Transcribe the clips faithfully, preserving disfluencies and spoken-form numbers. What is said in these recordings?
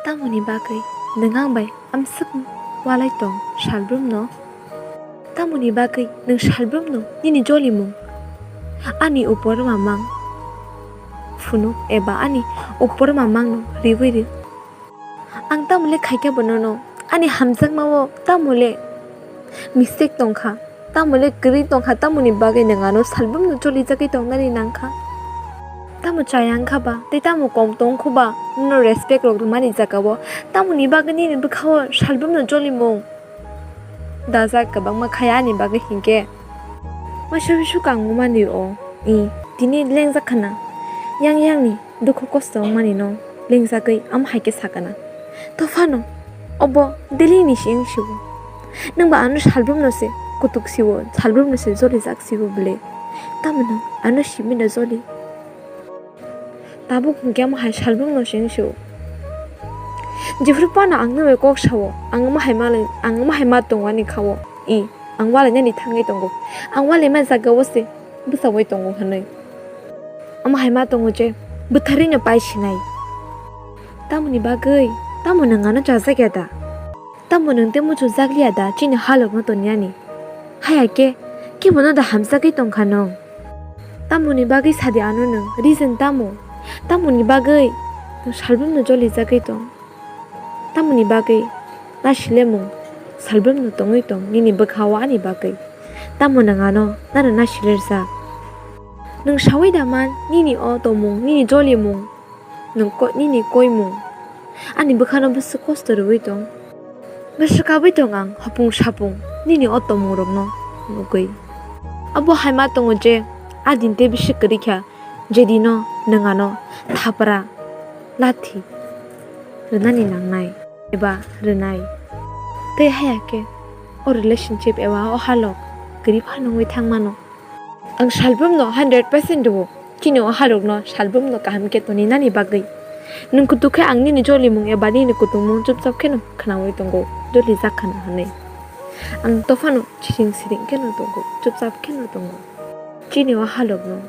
Tamoni bagwi nwng ang bai amswk walai tong salbrumno? Tamoni bagwi nwng salbrumno nini jolimung, ani uporma mang phunuk eba ani uporma mangno riwi ri? Ang tamo le khaikha bo nono, ani hamjakmao tamo le mistake tongkha, tamo le kwrwi tongkha, tamoni bagwi nwng ano salbrumno cholijagwi tongnani nangkha? Tamo chaya wngkha ba, tei tamo kom tongkhu ba, nono respect rok rwmani jagao, tamoni bagwi nini bwkhao salbrumno jolimung? Dajak kwbangma khaya ani bagwi hinkhe. Waisa wisuk ang wngmani o, i, tini lengjak khana. Yang yangni dukhu kosto wngmani no lengjagwi am hai khe sakana. Tophano, obo daily ni siyang siwo. Nwng ba ano salbrumno se kutuk siwo, salbrumno se jolijak siwo bwle. Tamo nwng ano simi no joli? Tabuk hinkhe amo hai salbrumno seng sio. Jephru phano ang nw bai kok sao, ang omo hai ma lai, ang omo hai ma tongo ani khao. I, ang walainani thangwi tongo. Ang walaima jagao se bwsawui tongo hwnwi. Omo hai ma tongo je bwtharwino pai sinai. Tamoni bagwi, tamo nwng ano chajak ya da? Tamo nwng tei muchung jak liya da chini halokno toniani? Haya khe, kebono da hamjagwi tongkha nwng? Tamoni bagwi sadi ano nwng, reason tamo? Tamoni bagwi nwng salbrumno jolijagwi tong? Tamoni bagwi nasilemung salbrumno tongwi tong nini bwkhao ani bagwi? Tamo nwng ano nano nasilerjak? Nwng saui da man nini o tongmung, nini jolimung? Nwng ko-, nini koimung. Ani bwkhano bwswk kosto rwui tong. Bwswk kabui tong ang hopung sapung nini o tongmungrokno nugui. Abo hai ma tongo je, a din tei bisi kwrwi kha, je dino nwng ano thapra lathi rwnani nangnai eba rwnai. Tei haya khe o relationship eba o halok kwrwi phano wngwi thang mano. Ang salbrumno hundred percent rwo. Chini o halokno salbrumno kaham khe toninani bagwi. Nwng kutuk khe ang nini jolimung eba nini kutungmung chupchap kheno khnaui tongo, jolijak khana hwnwi. Ang tophano siring siring kheno tongo, chupchap kheno tongo. Chini o halokno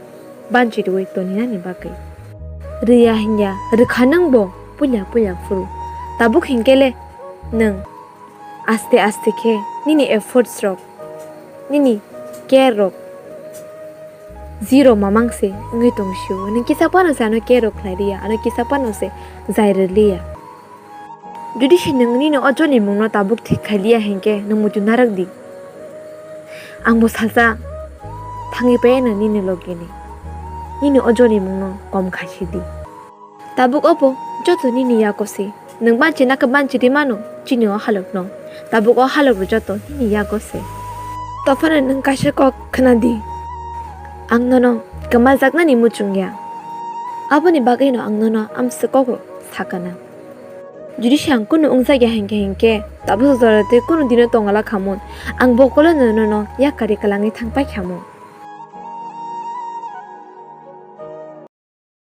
banchi rwui toninani bagwi. Rwya hinya, rwkha nwngbo puila puila phuru. Tabuk hinkhe le nwng aste aste khe nini efforts rok, nini care rok zero mamang se wngwi tong sio. Nwng kisa phano se ano care rok khlai liya, ano kisa phano se jai rw liya. Jodi se nwng nini o jolimungno tabuk thik khai liya hinkhe nwng muitu narwk di. Ang bo salsa thangwi pai ano nini logini. Nini o jolimungno kom khai si di. Tabuk obo joto nini yago se. Nwng banchi na khe banchi ri mano chini o halokno. Tabuk o halok rw joto nini yago se. Tophano nwng kaisa kok khna di. Ang nono kwmajaknani muchung ya. Aboni bagwino ang nono amswk kok rw sakana. Jodi se ang kunu wngjak ya hinkhe hinkhe, tabuk jora tei kunu dino tongala khamun. Ang bokolo nono yakarwi kwlangwi thang pai khamun.